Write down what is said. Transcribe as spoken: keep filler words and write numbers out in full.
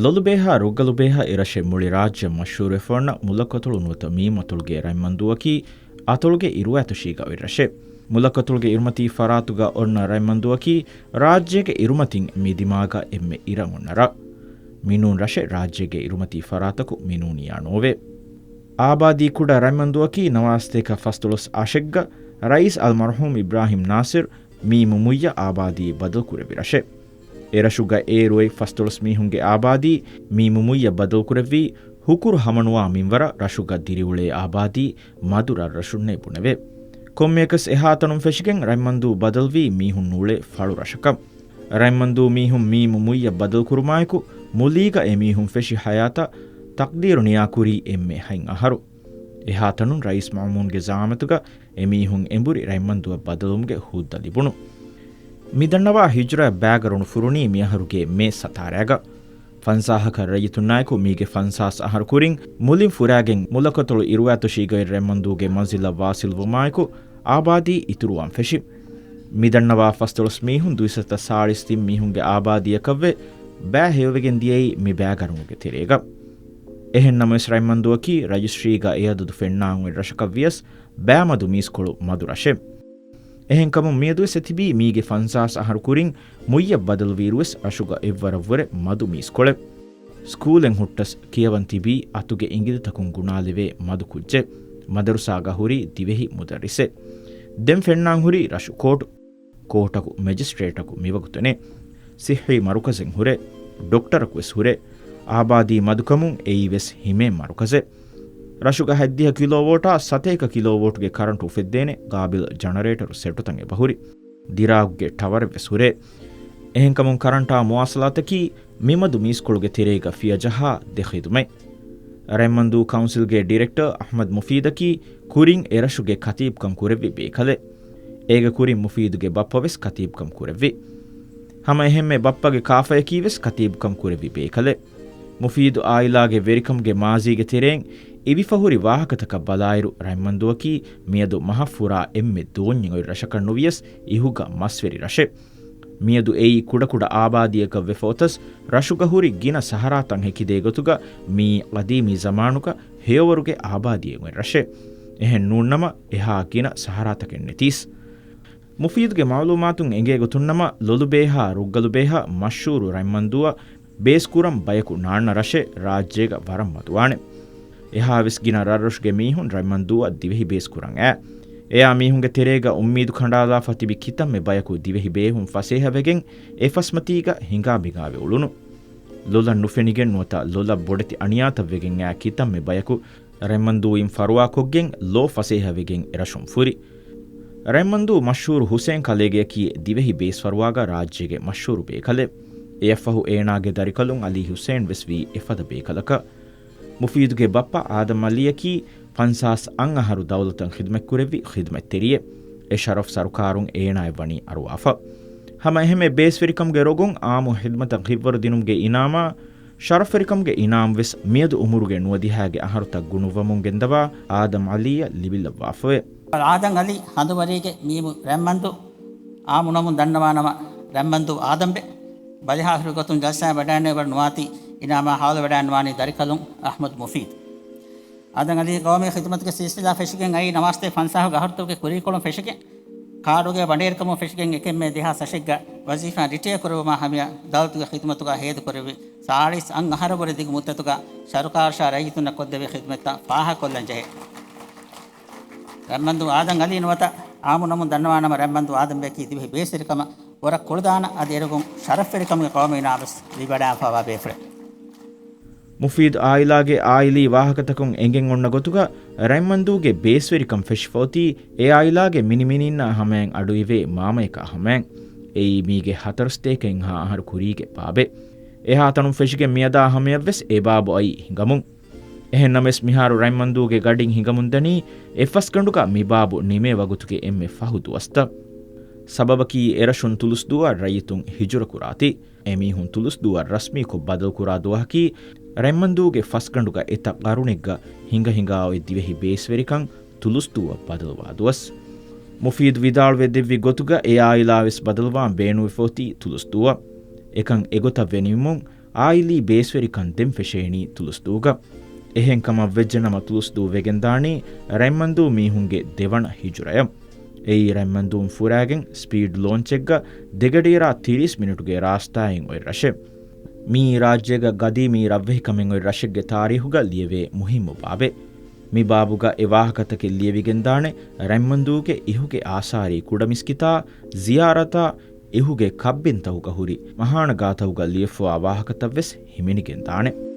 ލޮލުބޭހާ ރުއްގަލުބޭހަށް އެރަށެއް މުޅި ރާއްޖެ މަޝްހޫރުވެފަ އޮންނަ މުލައްކަތޮޅު ނުވަތަ މީމަތޮޅުގެ ރަތްމަންދޫއަކީ އަތޮޅުގެ އިރުއަތޮށީގަ އޮތް ރަށެއް. މުލައްކަތޮޅުގެ އިރުމަތީ ފަރާތުގަ އޮންނަ ރަތްމަންދޫއަކީ ރާއްޖޭގެ އިރުމަތިން މި ދިމާގަ އެންމެ އިރަށް އޮންނަ ރަށް. މިނޫން ރަށެއް ރާއްޖޭގެ އިރުމަތީ ފަރާތަކު މިނޫނިއްޔާ ނޯވޭ. އާބާދީ ކުޑަ ރަތްމަންދޫއަކީ ނަވާރަ ސަތޭކަ ފަސްދޮޅަސް އަށެއްގަ ރައީސް އަލްމަރްޙޫމް އިބްރާހިމް ނާސިރު މީމު މުއްޔަށް އާބާދީ ބަދަލު ކުރެއްވި ރަށެއް. އެރަށުގަ އޭރު އޮތް ފަސްދޮޅަސް މީހުންގެ އާބާދީ މީމު މުއްޔަށް ބަދަލުކުރެއްވީ، ހުކުރު ހަމަނުވާ މިންވަރަށް ރަށުގަ ދިރިއުޅޭ އާބާދީ މަދު ރަށްރަށުންނޭ ބުނެވޭ. ކޮންމެއަކަސް އެހާ ތަނުން ފެށިގެން ރަތްމަންދޫ ބަދަލުވީ މީހުން ނޫޅޭ ފަޅު ރަށަކަށް. ރަތްމަންދޫ މީހުން މީމު މުއްޔަށް ބަދަލުކުރުމާއެކު، މުލީގަ އެމީހުން ފެށި ހަޔާތަށް ތަޤްދީރު ނިޔާކުރީ އެންމެ ހަތް އަހަރު. އެހާ ތަނުން ރައީސް މައުމޫންގެ ޒަޢާމަތުގަ އެމީހުން އެނބުރި ރަތްމަންދޫއަށް ބަދަލުވުމުގެ ހުއްދަ ލިބުނު. މިދަންނަވާ ހިޖުރައަށް ބާގަރުނު ފުރުނީ މިއަހަރުގެ މޭ ސަތާރައިގަ. ފަންސާހަކަށް ރައްޔިތުންނާއެކު މީގެ ފަންސާސް އަހަރު ކުރިން މުލިން ފުރާގެން މުލައްކަތޮޅު އިރުއަތޮށީގައި ރަތްމަންދޫގެ މަންޒިލަށް ވާސިލްވުމާއެކު އާބާދީ އިތުރުވާން ފެށި. މިދަންނަވާ ފަސްދޮޅަސް މީހުން ދުއިސައްތަ ސާޅީސް ތިން މީހުންގެ އާބާދީއަކަށްވެ ބައި ހެޔޮވެގެން ދިޔައީ މި ބައިގަރުނުގެ ތެރޭގަ. އެހެން ނަމަވެސް ރަތްމަންދޫއަކީ ރަޖިސްޓްރީގަ އެ އަދަދު ފެންނާން އޮތް ރަށަކަށް ވިޔަސް ބައިމަދު މީސްކޮޅު މަދު ރަށެއް. އެހެންކަމުން މިއަދުވެސް އެތިބީ މީގެ ފަންސާސް އަހަރު ކުރިން މުއްޔަށް ބަދަލުވިއިރުވެސް ރަށުގަ އެއްވަރަށްވުރެ މަދު މީސްކޮޅެއް. ސްކޫލެއް ހުއްޓަސް ކިޔަވަން ތިބީ އަތުގެ އިނގިލިތަކުން ގުނާލެވޭ މަދު ކުއްޖެއް. މަދަރުސާގަ ހުރީ ދިވެހި މުދައްރިސެއް. ދެން ފެންނާން ހުރީ ރަށު ކޯޓު. ކޯޓަކު މެޖިސްޓްރޭޓަކު މިވަގުތު ނެތް. ސިއްހީ މަރުކަޒެއް ހުރޭ. ޑޮކްޓަރަކު ވެސް ހުރޭ. އާބާދީ މަދުކަމުން އެއީ ވެސް ހިމޭން މަރުކަޒެއް. ރަށުގަ ހަތްދިހަ ކިލޯވޯޓާ ސަތޭކަ ކިލޯވޯޓުގެ ކަރަންޓު އުފެއްދޭނެ ގާބިލް ޖަނަރޭޓަރު ސެޓުތައް އެބަހުރި. ދިރާގުގެ ޓަވަރެއް ވެސް ހުރޭ. އެހެންކަމުން ކަރަންޓާ މުވާސަލާތަކީ މިމަދު މީސްކޮޅުގެ ތެރޭގަ ފިޔަޖަހާ ދެ ޚިދުމަތް. ރަތްމަންދޫ ކައުންސިލްގެ ޑިރެކްޓަރ އަޙްމަދު މުފީދަކީ ކުރިން އެރަށުގެ ކަތީބްކަން ކުރެއްވި ބޭކަލެއް. އޭގެ ކުރިން މުފީދުގެ ބައްޕަ ވެސް ކަތީބްކަން ކުރެއްވި. ހަމަ އެހެންމެ ބައްޕަގެ ކާފަޔަކީ ވެސް ކަތީބްކަން ކުރެއްވި ބޭކަލެއް. މުފީދު އާއިލާގެ ވެރިކަމުގެ މާޒީގެ ތެރެއިން އިވިފަހުރި ވާހަކަތަކަށް ބަލާއިރު، ރަތްމަންދޫއަކީ މިއަދު މަހަށް ފުރާ އެންމެ ދޯންޏެއް އޮތް ރަށަކަށް ނުވިޔަސް އިހުގަ މަސްވެރި ރަށެއް. މިއަދު އެއީ ކުޑަކުޑަ އާބާދީއަކަށް ވެފަ އޮތަސް، ރަށުގަ ހުރި ގިނަ ސަހަރާތައް ހެކިދޭ ގޮތުގަ މިއީ ޤަދީމީ ޒަމާނުގަ ހެޔޮވަރުގެ އާބާދީއެއް އޮތް ރަށެއް. އެހެން ނޫންނަމަ، އެހާ ގިނަ ސަހަރާތަކެއް ނެތީސް. މުފީދުގެ މަޢުލޫމާތުން އެނގޭ ގޮތުންނަމަ، ލޮލުބޭހާ ރުއްގަލުބޭހަށް މަޝްހޫރު ރަތްމަންދޫއަށް ބޭސްކުރަން ބަޔަކު ނާންނަ ރަށެއް ރާއްޖޭގަ ވަރަށް މަދުވާނެ. އެހާވެސް ގިނަ ރަށްރަށުގެ މީހުން ރަތްމަންދޫއަށް ދިވެހި ބޭސްކުރަން އައި. އެއާ މީހުންގެ ތެރޭގަ އުއްމީދު ކަނޑާލާފަ ތިބި ކިތަންމެ ބަޔަކު ދިވެހި ބޭހުން ފަސޭހަވެގެން އެ ފަސްމަތީގަ ހިނގާ ބިނގާވެ އުޅުނު. ލޮލަށް ނުފެނިގެން ނުވަތަ ލޮލަށް ބޮޑެތި އަނިޔާތައް ވެގެން އައި ކިތަންމެ ބަޔަކު ރަތްމަންދޫއިން ފަރުވާކޮށްގެން ލޯ ފަސޭހަވެގެން އެރަށުން ފުރި. ރަތްމަންދޫ މަޝްހޫރު ހުސޭން ކަލޭގެއަކީ ދިވެހި ބޭސްފަރުވާގަ ރާއްޖޭގެ މަޝްހޫރު ބޭކަލެއް. އެއަށްފަހު އޭނާގެ ދަރިކަލުން އަލީ ހުސޭން ވެސް ވީ އެފަދަ ބޭކަލަކަށް. މުފީދުގެ ބައްޕަ އާދަމް އަލީއަކީ ފަންސާސް އަށް އަހަރު ދައުލަތަށް ޚިދުމަތްކުރެއްވި ޚިދުމަތްތެރިއެއް. އެ ޝަރަފް ސަރުކާރުން އޭނާއަށް ވަނީ އަރުވާފަ. ހަމަ އެހެންމެ ބޭސްވެރިކަމުގެ ރޮގުން އާއްމު ޚިދުމަތަށް ހިތްވަރު ދިނުމުގެ އިނާމާ، ޝަރަފްވެރިކަމުގެ އިނާމް ވެސް މިއަދު އުމުރުގެ ނުވަދިހައިގެ އަހަރުތައް ގުނުއްވަމުން ގެންދަވާ އާދަމް އަލީއަށް ލިބިލައްވާފަވޭ. އާދަމް އަލީ ހަނދުވަރީގެ މީމު ރަތްމަންދޫ އާއްމު ނަމުން ދަންނަވާ ނަމަ ރަތްމަންދޫ އާދަމްބެ. ބަލިހާ ހުރި ގޮތުން ޖަލްސާއަށް ވަޑައިންނެވި ވަރު ނުވާތީ އިނާމާ ހާލު ވަޑައިންނަވާނީ ދަރިކަލުން އަޙްމަދު މުފީދު. އާދަމް އަލީ ގައުމީ ޚިދުމަތުގެ ސިލްސިލާ ފެށިގެން އައީ ނަވާރަ ސަތޭކަ ފަންސާހުގެ އަހަރުތަކުގެ ކުރީކޮޅުން ފެށިގެން، ކާޑުގެ ބަނޑޭރިކަމުން ފެށިގެން އެކެއްމެ ދެހާސް އަށެއްގަ ވަޒީފާ ރިޓަޔާ ކުރެއްވުމާ ހަމަޔަށް ދައުލަތުގެ ޚިދުމަތުގަ ހޭދަކުރެއްވި ސާޅީސް އަށް އަހަރަށްވުރެ ދިގު މުއްދަތުގަ ސަރުކާރަށާ ރައްޔިތުންނަށް ކޮށްދެވޭ ޚިދުމަތްތައް ފާހަގަކޮށްލަން ޖެހޭ. ރަތްމަންދޫ އާދަމް އަލީ ނުވަތަ އާއްމު ނަމުން ދަންނަވާ ނަމަ ރަތްމަންދޫ އާދަމްބެއަކީ ދިވެހި ބޭސްވެރިކަމަށް ވަރަށް ކުޅަދާނަ އަދި އެރޮގުން ޝަރަފްވެރިކަމުގެ ގައުމީ އިނާމްވެސް ލިބިވަޑައިފައިވާ ބޭފުޅެއް. މުފީދު އާއިލާގެ އާއިލީ ވާހަކަތަކުން އެނގެން އޮންނަ ގޮތުގަ، ރަތްމަންދޫގެ ބޭސްވެރިކަން ފެށިފަ އޮތީ އެ އާއިލާގެ މިނިމިނީންނާ ހަމަޔަށް އަޑުއިވޭ މާމަޔަކާ ހަމަޔަށް. އެއީ މީގެ ހަތަރު ސަތޭކައެއްހާ އަހަރު ކުރީގެ ބާބެއް. އެހާ ތަނުން ފެށިގެން މިއަދާ ހަމަޔަށްވެސް އެ ބާބު އައީ ހިނގަމުން. އެހެންނަމަވެސް، މިހާރު ރަތްމަންދޫގެ ގަޑިން ހިނގަމުންދަނީ އެއްފަސްގަނޑުގަ މި ބާބު ނިމޭ ވަގުތުގެ އެންމެ ފަހު ދުވަސްތައް. ސަބަބަކީ އެރަށުން ތުލުސްދޫއަށް ރައްޔިތުން ހިޖުރަކުރާތީ. އެމީހުން ތުލުސްދޫއަށް ރަސްމީކޮށް ބަދަލުކުރާ ދުވަހަކީ، ރަތްމަންދޫގެ ފަސްގަނޑުގަ އެތައް ގަރުނެއްގަ ހިނގަ ހިނގާ އޮތް ދިވެހި ބޭސްވެރިކަން ތުލުސްދޫއަށް ބަދަލުވާ ދުވަސް. މުފީދު ވިދާޅުވެ ދެއްވި ގޮތުގަ، އެ އާއިލާވެސް ބަދަލުވާން ބޭނުންވެފަ އޮތީ ތުލުސްދޫއަށް. އެކަން އެގޮތަށް ވެނިވުމުން، އާއިލީ ބޭސްވެރިކަން ދެން ފެށޭނީ ތުލުސްދޫގަ. އެހެން ކަމަށް ވެއްޖެނަމަ ތުލުސްދޫ ވެގެންދާނީ ރަތްމަންދޫ މީހުންގެ ދެވަނަ ހިޖުރަޔަށް. އެއީ ރަތްމަންދޫން ފުރާގެން ސްޕީޑް ލޯންޗެއްގަ ދެގަޑިއިރާ ތިރީސް މިނިޓުގެ ރާސްތާއިން އޮތް ރަށެއް. މިއީ ރާއްޖޭގަ ގަދީމީ ރަށްވެހިކަމެއް އޮތް ރަށެއްގެ ތާރީހުގަ ލިޔެވޭ މުހިއްމު ބާބެއް. މި ބާބުގަ އެ ވާހަކަތަކެއް ލިޔެވިގެންދާނެ، ރަތްމަންދޫގެ އިހުގެ އާސާރީ ކުޑަމިސްކިތާ، ޒިޔާރަތާ، އިހުގެ ކައްބިންތަކުގަ ހުރި މަހާނަ ގާތަކުގަ ލިޔެފަވާ ވާހަކަތައްވެސް ހިމެނިގެންދާނެ.